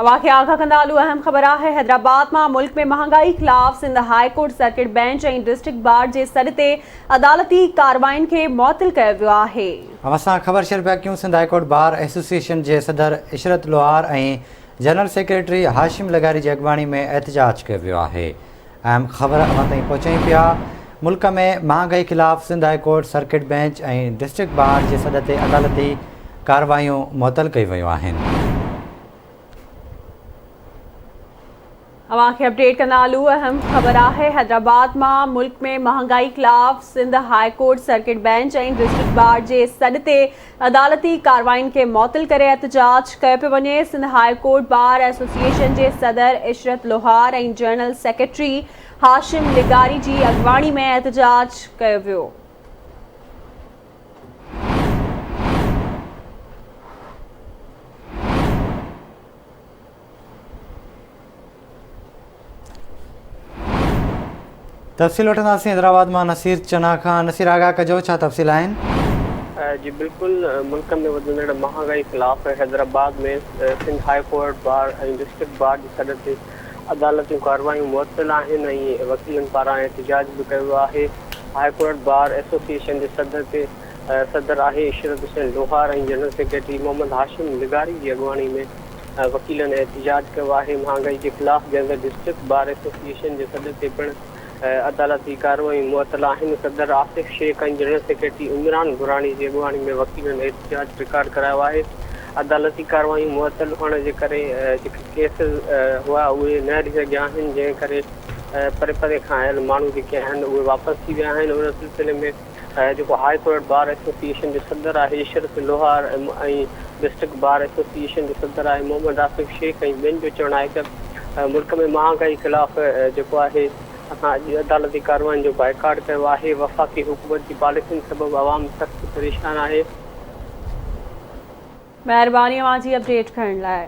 اوهان کي آگاهه ڪندا هلون اهم خبر آهي حيدرآباد مان ملڪ ۾ مهانگائي خلاف Sindh high court circuit bench ۽ district bar جي سڏ تي عدالتي ڪارروائين کي معطل ڪيو ويو آهي. اوهان سان خبر شيئر پيا ڪيون Sindh high court bar association جي صدر عشرت لوهار ۽ جنرل سيڪريٽري هاشم لغاري جي اڳواڻي ۾ احتجاج ڪيو ويو آهي اهم خبر اوهان تائين پهچايون پيا ملڪ ۾ مهانگائي خلاف Sindh high court circuit bench ۽ district bar جي سڏ تي عدالتي ڪارروايون معطل ڪيون ويون آهن. اوهان کي اپڊيٽ ڪندا هلون اهم خبر آهي حيدرآباد مان ملڪ ۾ مهانگائي خلاف Sindh high court circuit bench ۽ district bar جي سڏ تي عدالتي ڪارروائين کي معطل ڪري احتجاج ڪيو پيو وڃي Sindh high court bar association جي صدر عشرت لوهار ۽ جنرل سيڪريٽري هاشم لغاري جي اڳواڻي ۾ احتجاج ڪيو ويو. تفصيل وٺنداسين حيدرآباد مان نصير چنا کان نصير آگاهه ڪجو ڇا تفصيل آهن. جي بلڪل ملڪ ۾ وڌندڙ مهانگائي خلاف Hyderabad ۾ Sindh high court bar ۽ district bar جي سڏ تي عدالتيون ڪارروايون معطل آهن ۽ وڪيلن پاران احتجاج به ڪيو ويو آهي هاء ڪورٽ بار ايسوسيئيشن جي صدر تي صدر آهي عشرت حسين لوهار ۽ جنرل سيڪريٽري محمد هاشم لغاري جي اڳواڻي ۾ وڪيلن احتجاج ڪيو آهي مهانگائي جي خلاف جنهن ته ڊسٽرڪٽ بار ايسوسيئيشن جي سڏ تي پڻ عدالتي ڪارروايون معطل آهن صدر آصف شيخ ۽ جنرل سيڪريٽري عمران گوراڻي جي اڳواڻي ۾ وڪيلن احتجاج رڪارڊ ڪرايو آهي عدالتي ڪارروايون معطل هئڻ جي ڪري جيڪي ڪيس هئا اهي نه هلي سگهيا آهن جنهن ڪري پري پري کان آيل ماڻهو جيڪي آهن اهي واپس ٿي ويا آهن ان سلسلي ۾ جيڪو هاء ڪورٽ بار ايسوسيئيشن جو صدر آهي عشرت لوهار ۽ ڊسٽرڪٽ بار ايسوسيئيشن جو صدر آهي محمد آصف شيخ ۽ ٻين جو چوڻ آهي ته ملڪ ۾ مهانگائي خلاف جيڪو آهي اسان اڄ عدالتي ڪاررواين جو بائيڪاٽ ڪيو آهي وفاقي حڪومت جي پاليسين سبب عوام سخت پريشان آهي. مهرباني اوهان جي اپڊيٽ ڪرڻ لاء.